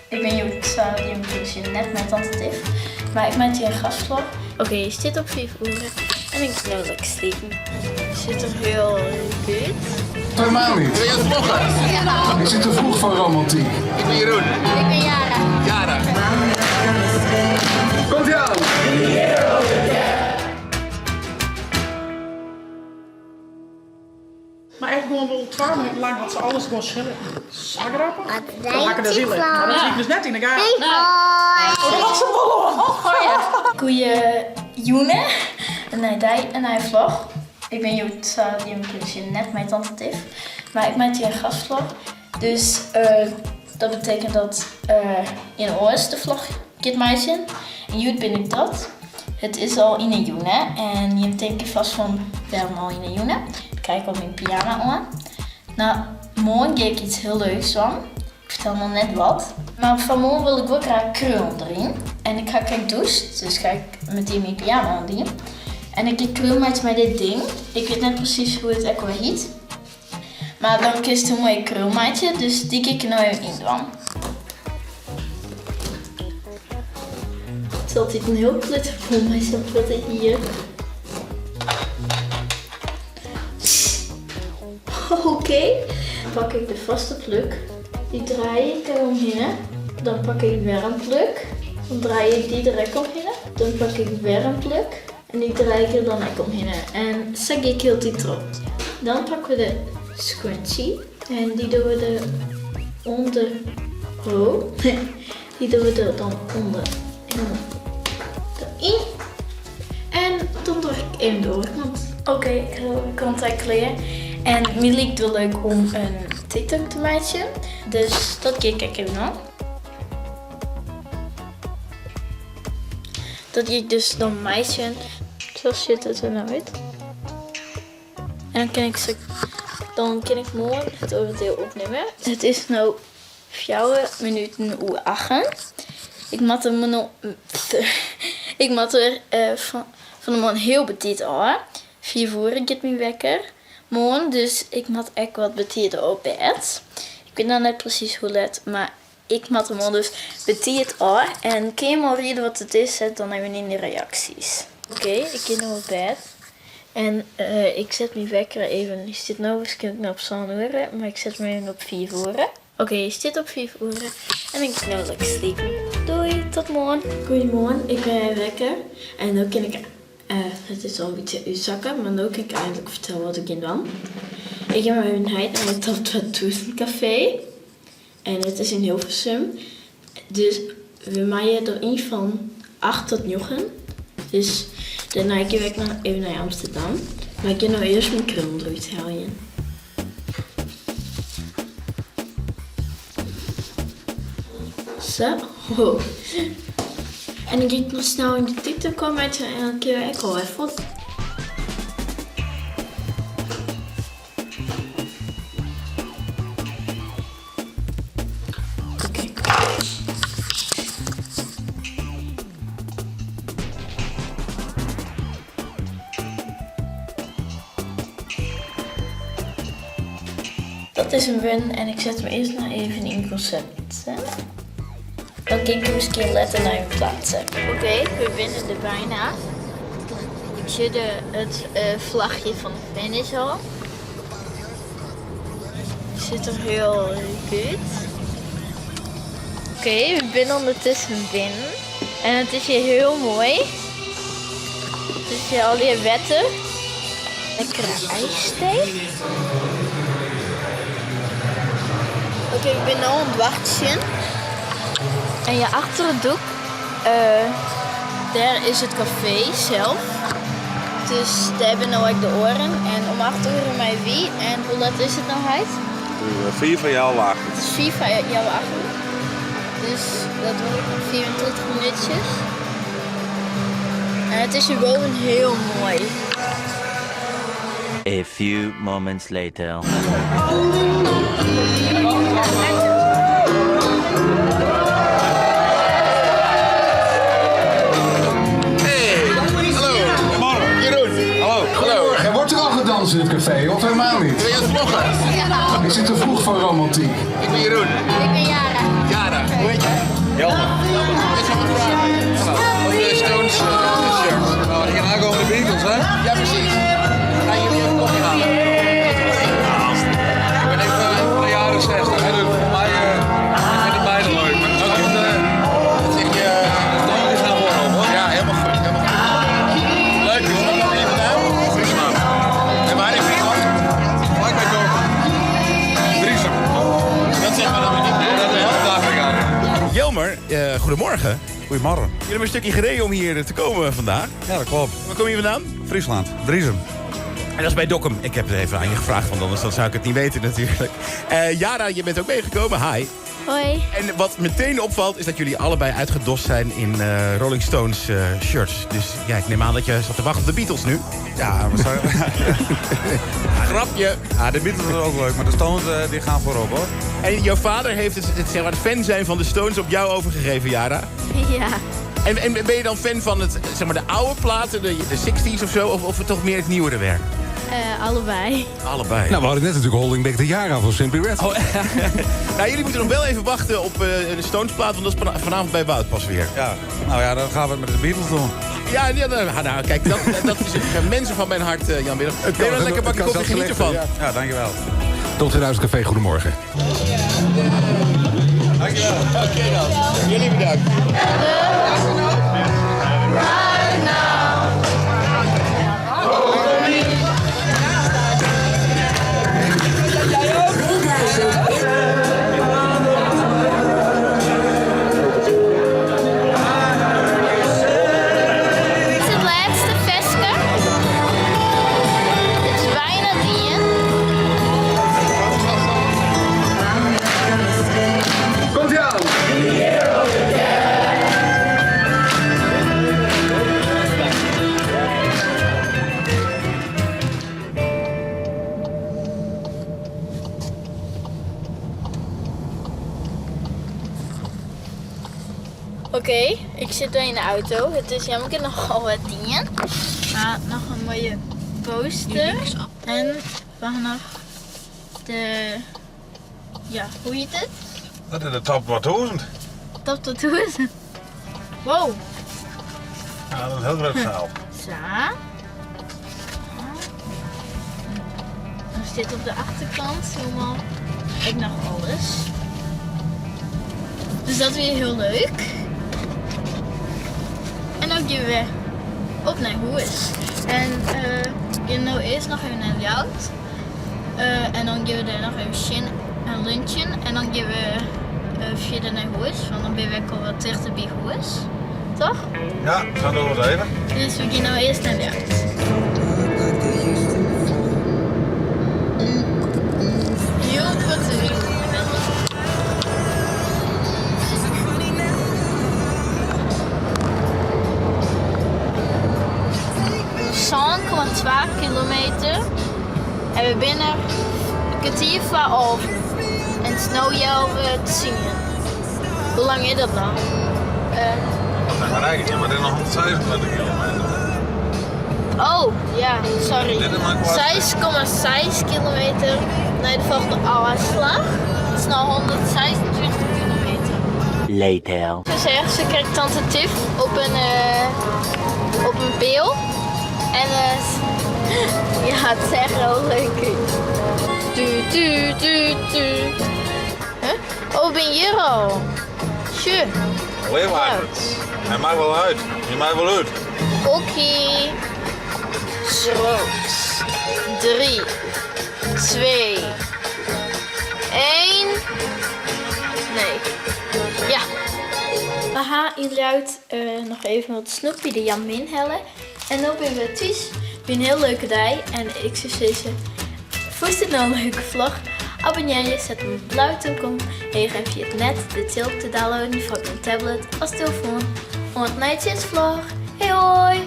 Ik bin hjoed jim net mei tante Tiff, mar ik meitsje in gastvlog. Oké, je sit op 5 oere en ik bin no lekker sliepen. Sit er hiel leuk út. Helemaal niet. Ben je aan het vloggen? Ik zit te vroeg voor romantiek. Ik ben Jeroen. Ik ben Yara. Yara. Komt ie aan! Maar echt gewoan wol twa minuten lang hat se alles gewoan sjen litten. Sa grappich. Wat Dat ha ik der ziele. Mar dat hie ik dus net yn de gaten. Hoi. Oh, dat hat se wol oan. Goeie jûn, in nije dei, in nije vlog. Ik bin hjoed, sa jim kinne sjen, net mei tante Tiff, mar ik meitsje in gastvlog. Dus dat betekent dat ien oars de vlog giet meitsjen. En hjoed bin ik dat. It is al yn 'e jûn en jim tinke fêst fan wêrom al yn 'e jûn? Ik krij al myn pyjama oan. No, moarn gean ik yts hiel leuks dwaan. Ik fertel noch net wat. Mar fan moarn wol ik wol graach krullen deryn. En ik ha krekt dûst, dus ga ik metien myn pyjama oandien. En ik gean krullen meitsje mei dit ding. Ik wit net presys hoe't it ek alwer hjit. Mar dan kinst hiel moai krul meitsje, dus dy gean ik der no even yn dwaan. It is altyd in hiel klutterboel mei sa'n protte hier. Oké, pak ik de vaste pluk. Dy draai ik der omhinne. Dan pak ik wer in pluk. Dan draai ik dy der ek omhinne. Dan pak ik wer in pluk. En dy draai ik der dan ek omhinne. En sa gean ik hieltyd troch. Dan pakke we de scrunchie. En dy dogge we der ûnder. Oh, dy dogge we der dan ûnder. Deryn. En dan doch ik even de oare kant. Oké, ik ha de oare kant ek klear. En my liket it wol leuk om in TikTok te meitsjen. Dus dat gean ik ek even dwaan. Dat gean ik dus dan meitsjen. Sa sjocht it der no út. En dan kin ik moarn it oare diel opnimme. It is no 4 minuten oer achten. Ik moat der fan 'e moarn hiel betiid ôf. 5 oere giet myn wekker moarn, dus ik moat ek wat betider op bêd. Ik wit noch net presys hoe let, mar ik moat der moarn dus betiid ôf. En kinne jim al riede wat it is? Set dan even yn de reaksjes. Oké, ik gean no op bêd. En ik set myn wekker even, dy stiet no wierskynlik noch op 7 oere, mar ik set him even op 5 oere. Oké, hy stiet op 5 oere en ik gean no lekker sliepen. Doei, tot moarn. Goeiemoarn, ik bin wer wekker. En no kin ik, it is al in bytsje útsakke, mar no kin ik eindelijk fertelle wat ik gean dwaan. Ik gean mei myn heit nei it Top 2000 kafee. En it is yn Hilversum. Dus we meie deryn fan 8 tot 9. Dus dêrnei gean we ek noch even nei Amsterdam. Mar ik gean no earst myn krullen derút heljen. Sa. Oh. En dan gean ik noch snel yn de TikTok meitsje en dan kinne we ek al wer fuort. Oké. Dat is him wurden en ik set him earst noch even yn konsept. Dan kin ik him miskien letter nei him pleatse. Oké, we binne der byna. Ik sjoch it flachje fan de finish al. Sjocht der hiel leuk út. Oké, we binne ûndertusken binnen. En it is hjir hiel moai. It is hjir allegear wetter. Lekkere ijsthee. Oké, ik bin no oan it wachtsjen. En hjir achter it doek, dêr is it kafee sels. Dus dêr binne no ek de oaren. En om 8 oere meie wy. En hoe let is it no, heit? 7.25. It is 7.25. Dus dat duorret noch 35 minútsjes. En it is hjir boven hiel moai. A few moments later. Hey, hallo. Goedemorgen. Jeroen. Hallo. Goedemorgen. Wordt er al gedanst in het café of helemaal niet? Ben je aan het vloggen? Ik zit te vroeg voor romantiek. Ik ben Jeroen. Ik ben Yara. Yara. Hoe heet jij? Jelmer. Ik zou wat vragen. Over de Stones shirt. Nou, hierna komen de Beatles, hè? Ja, precies. Gaan jullie even koffie halen? Ik ben even van de jaren 60, hè, dus voor mij ik vind het beide leuk. Maar dat is, dat zeg je, de Stones gaan voorop, hoor. Ja, helemaal goed, helemaal goed. Leuk, jongen. Waar kom je vandaan? Friesland. En waar in Friesland? Vlakbij Dokkum. Driesum. Dat zeg maar dan weer niet. Dat is dat ik aan. Jelmer, goedemorgen. Goedemorgen. Jullie hebben een stukje gereden om hier te komen vandaag. Ja, dat klopt. Waar kom je vandaan? Friesland, Driesum. En dat is bij Dokkum. Ik heb het even aan je gevraagd, want anders dan zou ik het niet weten natuurlijk. Jara, je bent ook meegekomen. Hi. Hoi. En wat meteen opvalt is dat jullie allebei uitgedost zijn in Rolling Stones shirts. Dus ja, ik neem aan dat je zat te wachten op de Beatles nu. Ja, maar zo... Grapje. Ja, de Beatles zijn ook leuk, maar de Stones die gaan voorop, hoor. En jouw vader heeft het, zeg maar, het fan zijn van de Stones op jou overgegeven, Jara. Ja. En ben je dan fan van het, zeg maar, de oude platen, de 60s of zo, of toch meer het nieuwere werk? Allebei. Allebei. Nou, we hadden net natuurlijk Holding Back the Jara van Simply Red. Oh, nou, jullie moeten nog wel even wachten op de Stones plaat, want dat is vanavond bij Wout pas weer. Ja, nou ja, dan gaan we het met de Beatles doen. Ja, ja nou, kijk, dat is het mensen van mijn hart, Jan Willem. Het Neem een lekker bakje het kan koffie, geniet ervan. ja. Ja, dankjewel. Tot 2000 Café, goedemorgen. Dankjewel. Oké dan. Jullie bedankt. Dit is het laatste veske. Het is bijna dien. Komt ie aan! Oké, ik zit weer in de auto. Het is jammer ik nogal wat dingen. Maar nog een mooie poster. En we gaan nog de... Ja, hoe heet het? Dat is de top 1000. Top tattoos. Wow. Ja, dat is een heel groot verhaal. Zo. Dan zit op de achterkant helemaal ik nog alles. Dus dat is weer heel leuk. En dan gaan we weer op naar huis. En we gaan nou eerst nog even naar Ljouwert. En dan gaan we daar nog even zin en lunchen. En dan gaan we verder naar huis. Want dan ben ik al wat dichter bij huis. Toch? Ja, gaan we eens even. Dus we gaan nou eerst naar Ljouwert. Heel goed. 7,2 kilometer. En we binnen een kwartier voor af. En het is nu 9:45. Hoe lang is dat nou? Dat maar eigenlijk, maar dit is nog 127 kilometer. Oh, ja, sorry. Dit is maar kwart. 6,6 kilometer naar de volgende afslag. Het is nou 126 kilometer. Later. Ze zegt, ze krijgt tante Tiff op een pil. En ja, het is echt heel leuk. Tu, tu, tu, tu. Huh? Oh, ben je er al? Tje. Leeuwarden. Hij maakt wel uit. Je maakt wel uit. Oké. Strooks. 3, 2, 1. Nee. Ja. We gaan in Ljouwert nog even wat snoepje de Jan Min halen. En dan ben we thuis. Het is een heel leuke dag. En ik zou zeggen, vond het nou een leuke vlog? Abonneer je, zet een blauw toekom. En je geeft je het net de tilp te downloaden voor op een tablet als telefoon. Ont naar vlog. Hey hoi!